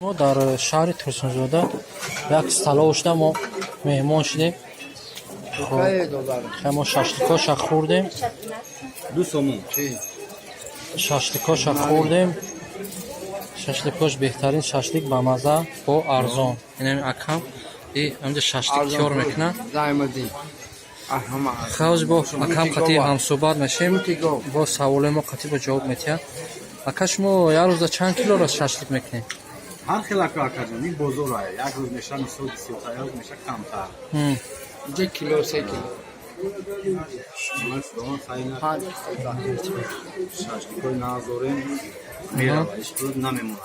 Мо дар шаҳри Турсунзода як столовая шуда, мо меҳмон шудем. Хуб, мо шашликоша хӯрдем. 2 сомон. Шашликоша хӯрдем. Шашликош беҳтарин шашлик, бамаза, бо арзон. Инами акам и ҳамҷа шашлик тиёр мекунад. Хавз бо акам қатӣ ҳамсӯҳбат мешем, бо саволои мо қатӣ бо ҷавоб метиҳад. Ака, шумо як рӯза чанд килоро шашлик мекунед? Ҳар хел, ака, акаҷон, ин бозора. Як рӯз меша, мисол, бисёртар, як рӯз меша камтар. Кило, 3 кило. Худованд хайр, шашликои нағз дорем, мерава, ҳеҷ рӯз намемонад.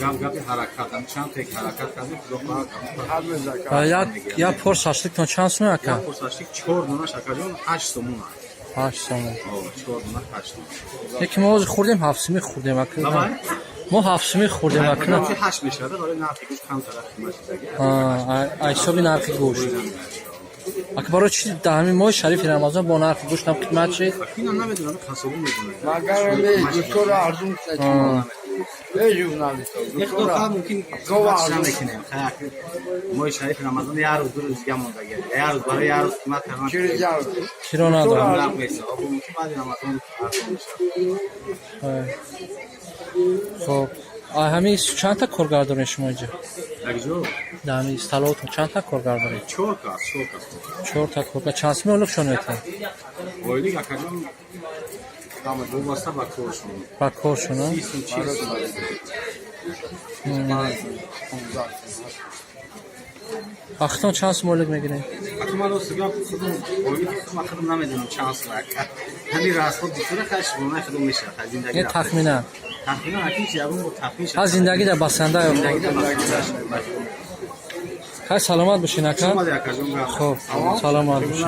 Гап гапи ҳаракат, чанд тек ҳаракат кардем, худо хоҳад. Як пор шашликтон чанд сум, ака? Як пор шашлик, чор донаш, акаҷон, 8 сомон. 8 сомон. Чор дона 8 сомон. Яки мо ҳозир хӯрдем, 7 сумӣ хӯрдем, ака. Мо 7 сумӣ хӯрдем, ака. Ҳашт мешавад, барои нархи гӯшт камтар қимат шудаги. Ҳисоби нархи гӯшт. Ака, барои чи дар ҳамин моҳи шарифи Рамазон бо нархи гӯштам қимат шид? Инам намедонам, қассобӣ медонад. Магар гӯштро арзун кунад? Мумкин мекунем. Моҳи шарифи Рамазон як рӯз, 2 рӯз дига мондаги, як рӯз барои як рӯз қимат кардан. Киро надорам. Мумкин баъди Рамазон арзон мешавад. Хоб, ҳамин чандта коргар доред шумо инҷа? Якҷо? Дар ҳамин столоватон чандта коргар доред? Чор кас, чор кас. Чорта коргар. Чанд суми ойлиқшон метиҳад? Ойлик, акаҷон, вобаста ба коршон. Ба коршон? 30 сум, 40 сум. Вақтон чанд сум ойлик мегиред? Ака, ман рост гап, худам ойлики худам худам намедонам чанд сум, ака. Ҳамин расход бисёра, хай, шуғлонаи худам мешавад, хай, зиндагӣ. Не, тахминан. Тахминан, аки, ягон бор тахмин. Ҳа, зиндагӣ дар басанда. Хай, саломат бошед, ака. Хоб, саломат бошед.